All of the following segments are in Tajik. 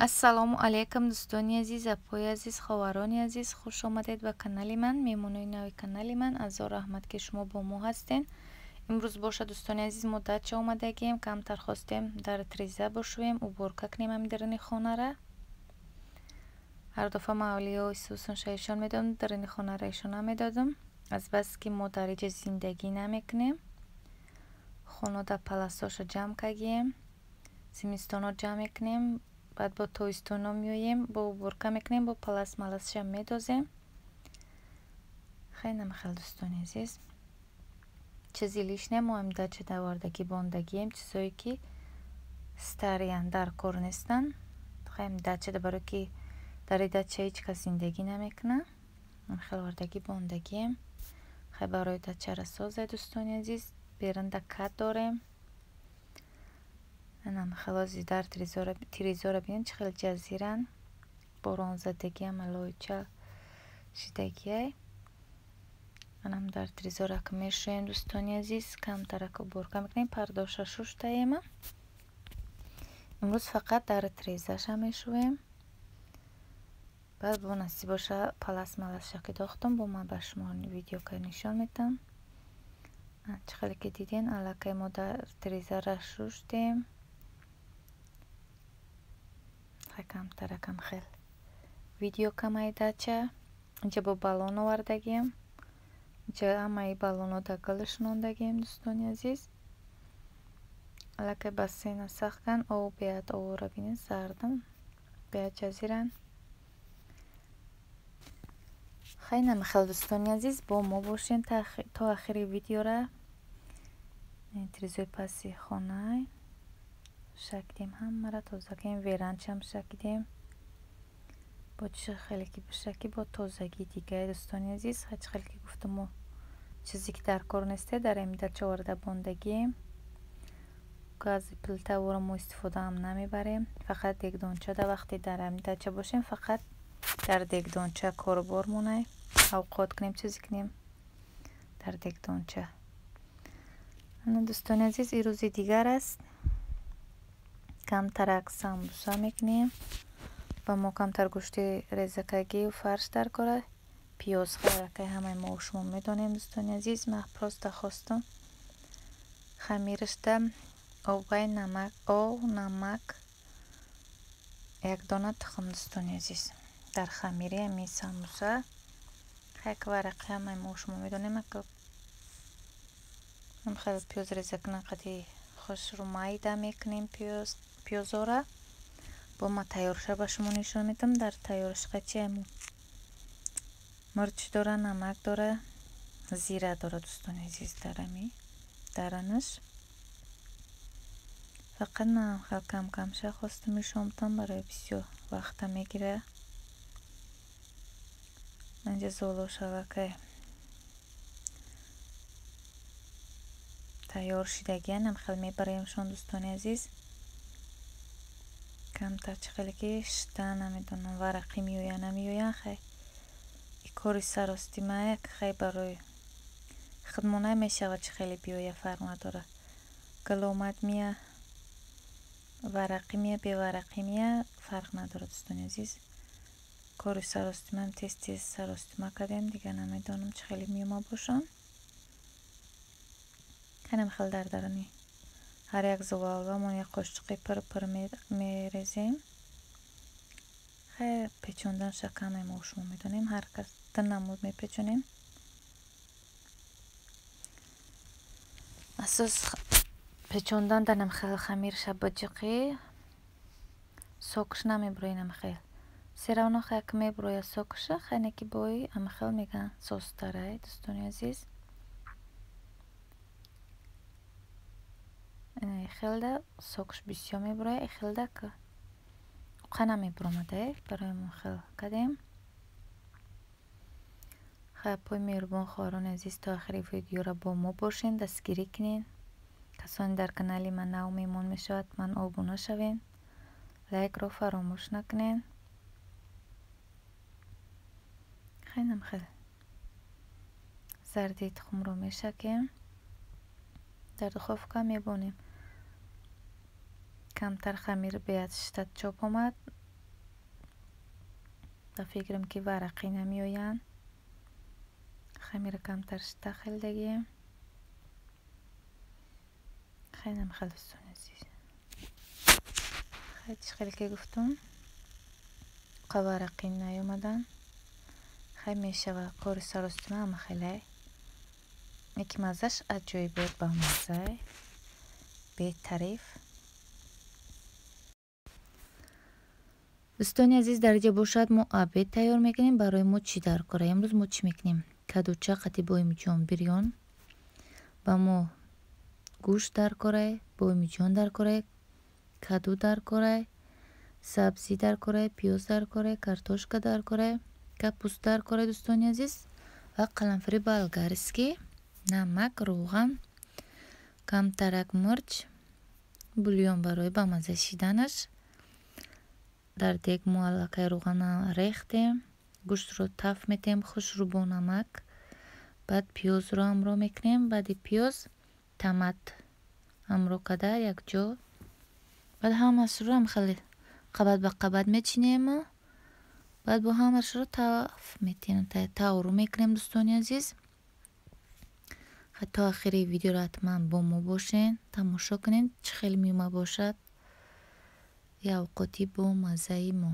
Ассалому алайкум дӯстони азиз, апои азиз, ховарони азиз, хуш омадед ба канали ман, меҳмонои нави канали ман. Азор раҳмат, ки шумо бо мо ҳастен. Имрӯз боша, дӯстони азиз, мо дача омадагием, камтар хостем дар триза бошӯем, уборка кунем ҳамин даруни хонара. Ҳар дафъа мавлиё Исусон шаишон медодам, даруни хонара ишон намедодам. Аз бас ки мо дар иҷа зиндагӣ намекунем, хонода паласоша ҷамъ кардем, зимистоно ҷамъ мекунем, баъд бо тобистоно меоем, бо уборка мекунем, бо палас маласша медозем. Хеле намехел, дӯстони азиз, чизи лишне мо ҳам дача давардагӣ бондагием, чизое ки стариян, дар кор нестанд. Хеле дачада, барое ки дар дача ҳеҷ кас зиндагӣ намекунад, хеле овардагӣ бондагием. Хеле барои дачара созай, дӯстони азиз. Берунда кат дорем. Хелози дар тирезора бинед, чӣ хеле ҷазиран, боронзадагӣ, ама лойча шидагиай. Анам дар тирезора ки мешӯем, дӯстони азиз, камтарак уборка мекунем, пардоша шуштаема. Имрӯз фақат дар тирезаша мешӯем. Баъд бо насиб боша палас маласша ки дохтам, бо ман ба шумо видео ка нишон медиҳам. Чӣ хеле ки диден, аллакай мо дар тирезара шуштем. Камтаракам хел видео камаи дача. Инҷа бо баллон овардагием. Инҷа ҳамаи баллоно дар гулш мондагием, дӯстони азиз. Аллакай бассейна сахт кан, об беҳад овора бинед, зардам, беҳад ҷазиран. Хеле намехел, дӯстони азиз, бо мо бошен то ахири видеора. Тирезои паси хонай шакидем, ҳамаро тоза кардем, веранчам шакидем. Бо чӣ хеле ки бишакӣ, бо тозагии дигаре, дӯстони азиз. Чӣ хеле ки гуфтам, мо чизе ки дар кор несте, дар ҳамин дача оварда бондагием. Гази плитаро мо истифодаам намебарем, фақат дегдонча. Дар вақте дар ҳамин дача бошем, фақат дар дегдонча корубор монай, авқот кунем, чизе кунем дар дегдонча. Ана, дӯстони азиз, ин рӯзи дигар аст. Камтарак самбуса мекунем ва мо камтар гӯшти резакагию фарш дар кора, пиёз аллакай ҳамаи мо шумо медонем, дӯстони азиз. Ман просто хостам хамирашда обай намак, об, намак, як дона тухм, дӯстони азиз, дар хамири ҳамин самбуса. Як варақи ҳамаи мо шумо медонем. Хеле пиёз реза кунам, қади хушрӯ майда мекунем пиёзора. Бо ма тайёрша ба шумо нишон медиҳам. Дар тайёришқа чи мурч дора, намак дора, зира дора, дӯстони азиз, дар ами даранаш. Фақат ман хел кам камша хостам нишон бидам, барои бисёр вақта мегира. Инҷа золош аллакай тайёр шидагиан, хел мебаремшон, дӯстони азиз. Камтар чӣ хеле ки шита намедонам, варақӣ меоянд, намеоянд. Хай, и кори сарости маяк, хай барои худмонай мешавад, чӣ хеле биёя, фарқ надорад. Гул омад мия, варақӣ мия, беварақӣ мия, фарқ надорад, дӯстони азиз. Кори саростимам тез тез саростима кардем, дигар намедонам чӣ хеле меома бошанд. Хеле хел дар даруни ҳар як зувалвамон як қошуқи пур пур мерезем. Хайр, печонданша каме мо шумо медонем, ҳар кас ду намуд мепечонем. Асос печондан дар намхел хамирша биҷиқӣ, сокш намебурои намхел. Все равно хай ки мебурояд сокша, хайне ки бои амхел мегӯянд состарай, дӯстони азиз. Хелда сокш бисёр мебурояд, хелда ки уқа намебуромадай, барои мо хел кардем. Хай, апои меҳрубон, хоҳарони азиз, то ахири видеора бо мо бошен, дастгирӣ кунед. Касоне дар канали ман нав меҳмон мешавад, ман обуна шавед, лайкро фаромӯш накунед. Хелам хел зарди тухмро мешакем, дар духовка мебонем. Камтар хамир беҳад шиштат чоп омад. Ба фикрам ки варақӣ намеоянд. Хамира камтар шита хелдагием. Хеле хел дӯстони азиз. Хай чӣ хеле ки гуфтум, варақӣ наёмаданд. Хай мешава кори саростима ҳама хеле. Яки маззаш аҷоибот ба маззай, бетариф. Дӯстони азиз, дар инҷа бошад мо обед тайёр мекунем. Барои мо чӣ дар кора? Имрӯз мо чӣ мекунем? Кадуча қати боимиҷон бирён. Ба мо гӯшт дар корай, боимиҷон дар корай, каду дар корай, сабзӣ дар корай, пиёз дар корай, картошка дар корай, капуст дар корай дӯстони азиз ва қаламфури болгарский, намак, рӯған, камтарак мурч, бульон барои ба мазза шиданаш. Дар дег мо аллакай рӯғана рехтем, гӯштро таф метем хушрӯ бо намак, баъд пиёзро ҳамроҳ мекунем, баъди пиёз томат ҳамроҳ карда якҷо, баъд ҳамашро ҳам хеле қабат ба қабат мечинему баъд бо ҳамашро таф метем, тавру мекунем дӯстони азиз. То охири видеоро ҳатман бо мо бошен, тамошо кунед чӣ хел меома бошад явқоти бо маззаи мо.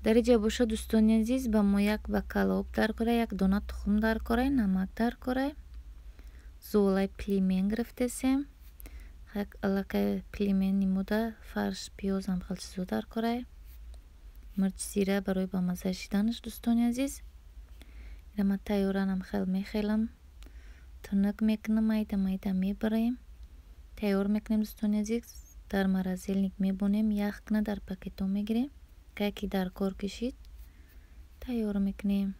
Дар инҷа боша, дӯстони азиз, ба мо як бокал об даркора, як дона тухм даркора, намак даркора, зуолаи пельмень гирифтесем, аллакай пельмень нимуда, фарш, пиёзам, хел чизо даркора, мирч, зира барои бамазза шиданаш. Дӯстони азиз, ира ман тайёранам, хел мехелам, тунук мекунам, майда майда мебарем, тайёр мекунем. Дӯстони азиз, дар морозильник мебонем, ях кунад, дар пакетҳо мегирем, кай ки дар кор кишид, тайёр мекунем.